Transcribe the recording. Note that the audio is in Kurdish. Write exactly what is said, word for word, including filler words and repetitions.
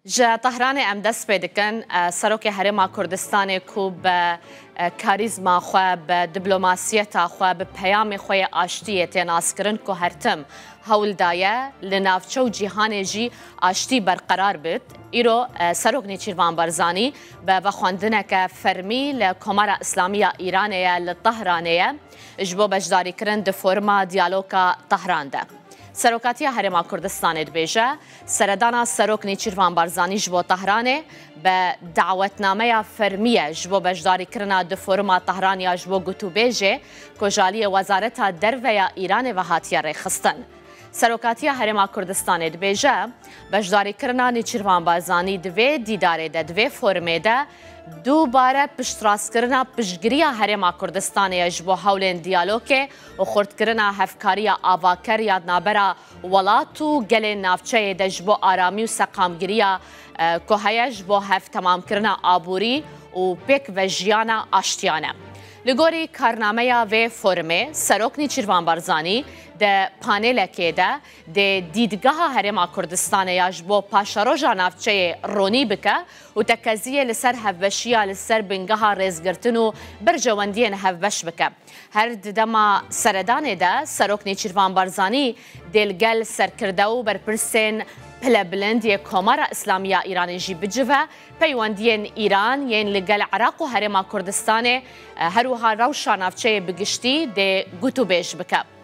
Ji Tehranê em dest pê dikin. Serokê Herêma Kurdistanê ku bi karîzma xwe, bi diplomasiyeta xwe, bi peyamê xwe yê aştiyê tê naskirin ku her tim hewl daye li navçe û cîhanê jî aştî berqerar bit. Îro Serok Nêçîrvan Barzanî bi vexwendineke fermî li Komara Îslamî ya Îranê ye, li Tehranê ye, ji bo beşdarîkirin di foruma diyaloga Tehran de. Serokatiya Herêma Kurdistanê dibêje, seredana Serok Nêçîrvan Barzanî ji bo Tehranê bi dawetnameya fermî ye ji bo beşdarîkirina di foruma Tehran ya ji bo gotûbêjê ku ji aliyê Wezareta Derve ya Îranê ve hatiye rêxistin. Serokatiya Herêma Kurdistanê dibêje, beşdarîkirina Nêçîrvan Barzanî di vê dîdarê de, di vê forumê de dubare piştrastkirina piştgiriya Herêma Kurdistanê ye ji bo hewlên diyalogê û xurtkirina hevkariya avaker ya di navbera welat û gelên navçeyê de ji bo aramî û seqamgiriya, e, ku heye ji bo hevtemamkirina aborî û pêkvejiyana aştiyane. Li gorî karnameya vê forumê, Serok Nêçîrvan Barzanî di panelekê de dê dîdgeha Herêma Kurdistanê ya ji bo paşeroja navçeyê ronî bike û tekeziyê li ser hevbeşiya li ser bingeha rêzgirtin û berjewendiyên hevbeş bike. Her di dema seredanê de Serok Nêçîrvan Barzanî dê li gel serkirde û berpirsên pilebilind yê Komara Îslamî ya Îranê jî bicive, peywendiyên Îran yên li gel Iraq û Herêma Kurdistanê, e, her wiha rewşa navçeyê bi giştî dê gotûbêj bike.